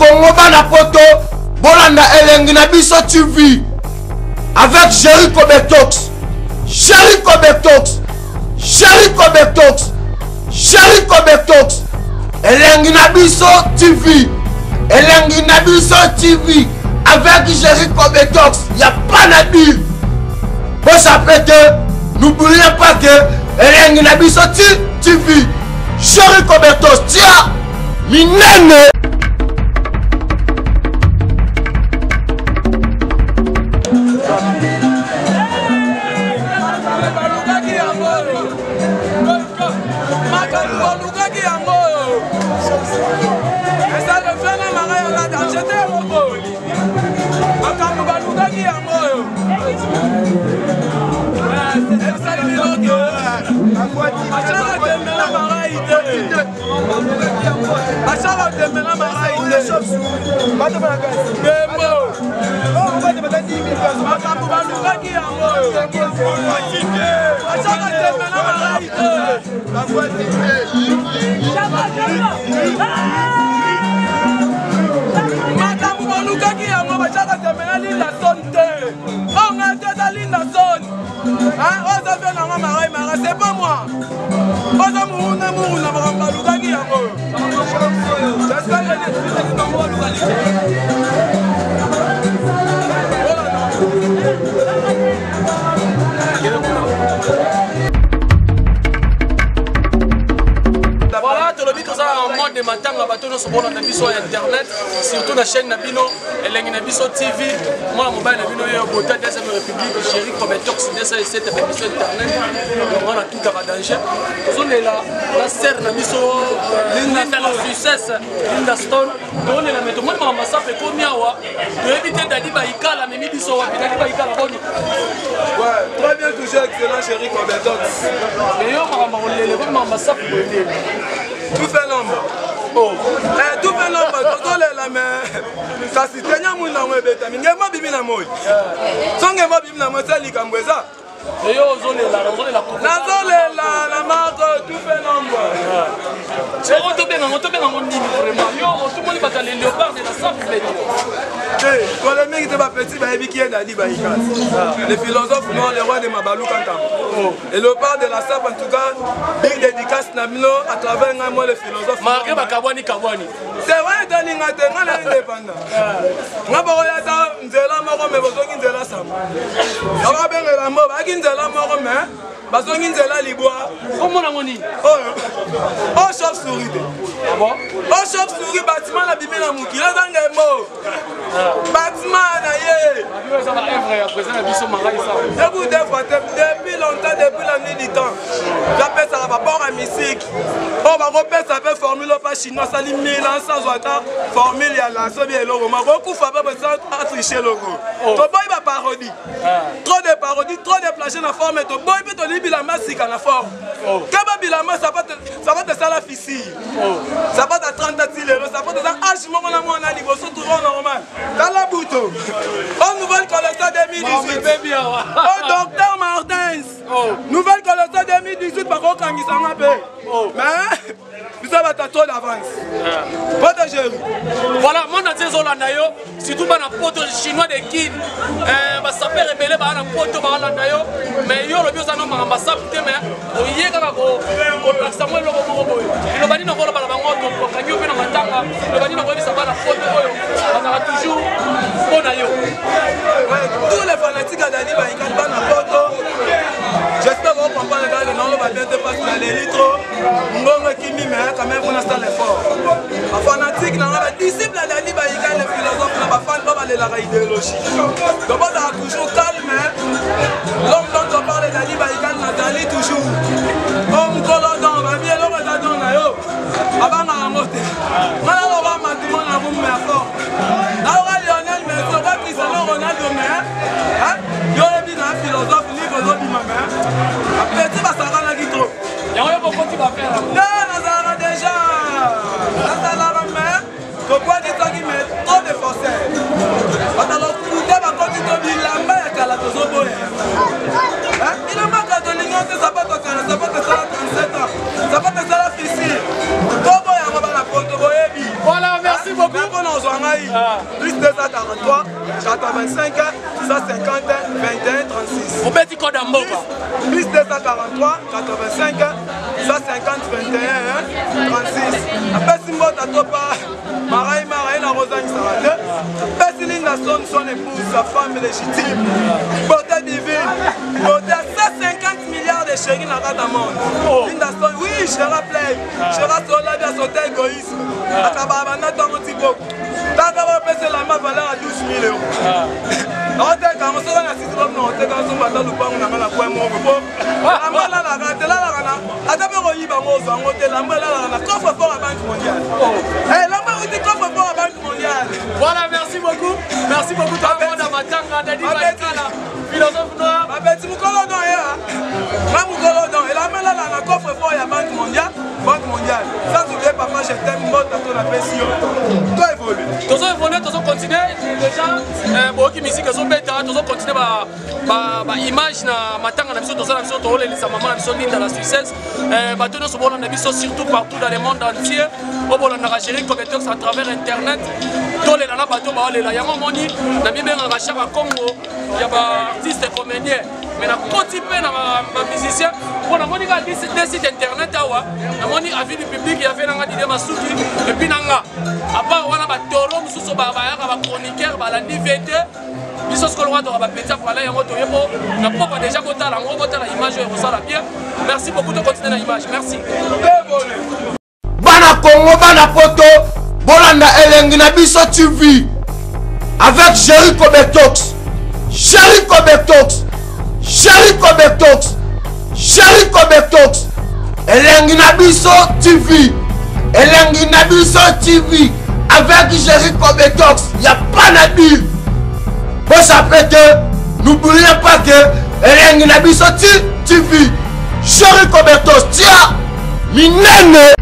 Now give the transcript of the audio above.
Congo, bana poto, bolanda elengi na biso TV avec Jericho Betox. Jericho Betox. Jericho Betox. Jericho Betox. Elengi na biso TV. Elengi na biso TV avec Jericho Betox. Y a pas na dire. Bosape te, n'oubliez pas que elengi na biso TV. Jericho Betox tia minene. Makambo balukaki yango oyo eza lefena mara ya danger te moko makambo balukaki yango oyo esali biloko bashaka temela marai te bashaka temela marai te dembo makambo balukaki yango oyo bashaka temela marai te Makambo bolukaki yango batiaka tembe na Linda Son te. Oyo ngai te eza Linda Son. Oyo eza mpe nanga Marai Mara, c'est pas moi. Oza muruna muruna makambo balukaki yango. J'espère que bango balukaki. Voilà, tolobi toza en mode de matanga bato nyonso bolanda biso ya internet surtout na chaîne na bino elengi na biso tv mwana mobali na bino ye bota deuxième république chéri cometox 207 ya biso internet yango na tutaka danger tozolela na sere na biso euh, linda la success linda stone tolela me tomoni makambo masapo ekomi awa toyebi te dadi baikala amemi biso wapi dadi baikala boni Ouais, très bien toujours excellent chéri Cobetox. Mais yo makambo kolele komi makambo masapo boye nde. Tout fait l'ombre. Oh. Eh, tout fait l'ombre tozolela mais kasi tenya mwinda yango ebetami ngembo abimi na moi. So ngembo abimi na moi se likambo eza. Yo ozolela ozolela nazolela na marko tufe nombre soko tobengango tobengango nini vraiment yo otumoli bato ya le léopard de la sape beni te polémique te bapetit bayebi ki ye dadi bayikas le philosophe non le roi de mabaluka nkambo oh. le léopard de la sape en tout cas big dédicace na bino à travers ngai moi le philosophe malgré bakabwani kabwani te wana etali ngai te ngai na indépendant nga bokoya ata nzela moko me bozongi nzela sama bakabengela mbo bayaki nzela moko me bazongi nzela libwa komona ngo nini oyo oyo chauve souris te ah oyo chauve souris batima na bimi na mokili eza ngembo ah. batima na ye ekude fois te depuis longtemps depuis la nuit du temps bapesaka babord ya misiki oyo bakopesa mpe formule opa chinois asali milan sans ata formule ya lanso bi eloko moko okufa mpe bosa atriche eloko oh. toboyi baparodie ah. trop de parodie trop de plagie na forme toboyi mpe tolingi bilamba sika na forme oh. keba bilamba sapato esala fisire oh. sapato ya 30 ti lelo sapato eza age moko na mwana liboso toujours normal tala buto o nouvelle collection 2018 o docteur martins nouvelle collection 2018 bakokangisa nga mpe mais biso bato trop d'avance poto géri voilà monde entier ezolanda yo surtout bana poto chinois de kin eh, basaper ebele baa na poto baalanda yo mais yo olobi oza no makambo asapu te mais oye kaka kolakisa mwa eloko moko boye liloba nini okoloba na bango tokangi yo mpe na matanga liloba nini okoyebisa bana poto oyo bazalaka toujours mpo na yo tous les fanatiques ya dani bayikali bana poto j'espère ocomprendre kaka naoloba bien te parce na leli trop ngongo ekimi mais quand même mpona sala effort bafanatique na nga badisciple ya dani bayika le philosophe na bafan mpo balelaka idéologie donc bozala toujours calme l'homme dont on parle dani bayika nazali toujours o oh, mokolo don babi eloko eza don na yo abangaka yango te nga naloba matuma na bomme ya fort nayoka lionel messi oka cristiano ronaldo mais yo oyebi na philosophe livre ezobima mais bapeti basakanaki trop yango yo bokoti bafere yango nde nazalaka deja nazalaka mais tobwakisaki mais trop de forcer bato lokuta bakoti to bilamba ya kala tozoboya bilamba kala tolingi te sapato kala sapato esala 37 ans sapato esala fisi toboya yango bana poto boyebi. Plus 243 85 150 21 36. Obeti code ya mboka. Plus 243 85 150 21 36. Apesi mbota to pa marai marai na kozangisaka te. Apesi Linda son son épouse sa femme légitime. Beauté divine. Beauté 150 milliards de chéris na kati ya monde. Oh. Linda son oui, Chera play. Chera sola bien son égoïsme. Akabaka banda ntango ti boko. Tata bapesa elamba valeur ya 12 000 euros. Naoteka yango soki na sisi babi naoteka somba ata lupango na nga na coin moko po elamba elalaka te elalaka na ata mpe koyiba yango ozwa yango te elamba elalaka na coffre fort ya Banque mondiale. Elamba euti coffre fort ya Banque mondiale. Voilà, merci beaucoup. Merci beaucoup toi Mona Matanga Dadi Malikala, philosophe noir. Babeti mokolo don ya. Nga mokolo don elamba elalaka na coffre fort ya Banque mondiale. Banque mondiale. Sans oublier papa, je t'aime, mbota to na pesi yo. To évolue. Tozo évolue, tozo continuer déjà euh, boyoki musique ezobeta, tozo continuer ba ba ba image na matanga na biso toza na biso tolelisa mama na biso Linda la Suissesse. Euh, bato nyonso bolanda biso surtout partout dans le monde entier. Oyo bolandaka Jerry Cobetox à travers internet. Tolela na bato baolela yango omoni na mibengaka Shaka Congo ya ba artiste comédien mais nakoti mpe na bamusicien mpo namoni kaka de site internet awa namoni avis du public ya ve nanga didie masuki epuis na nga apart wana batoro mosusu bayaka bachroniqueur balandi ve te biso sikoyo lokola toka bapeti ya palais yango toye mpo na pokwa déjà botala yango botala image oyo ekosala bien. Merci beaucoup, tocontinue na image. Merci. Bana Congo, bana poto, bolanda Elengi na biso TV avec Jericho Betox. Jericho Betox. Jericho Betox. Jericho Betox. Elengi na biso TV. Elengi na biso TV avec Jericho Betox. Y a pas na dire. Bosape te, n'oubliez pas que Elengi na biso TV. Jericho Betox, tia minene.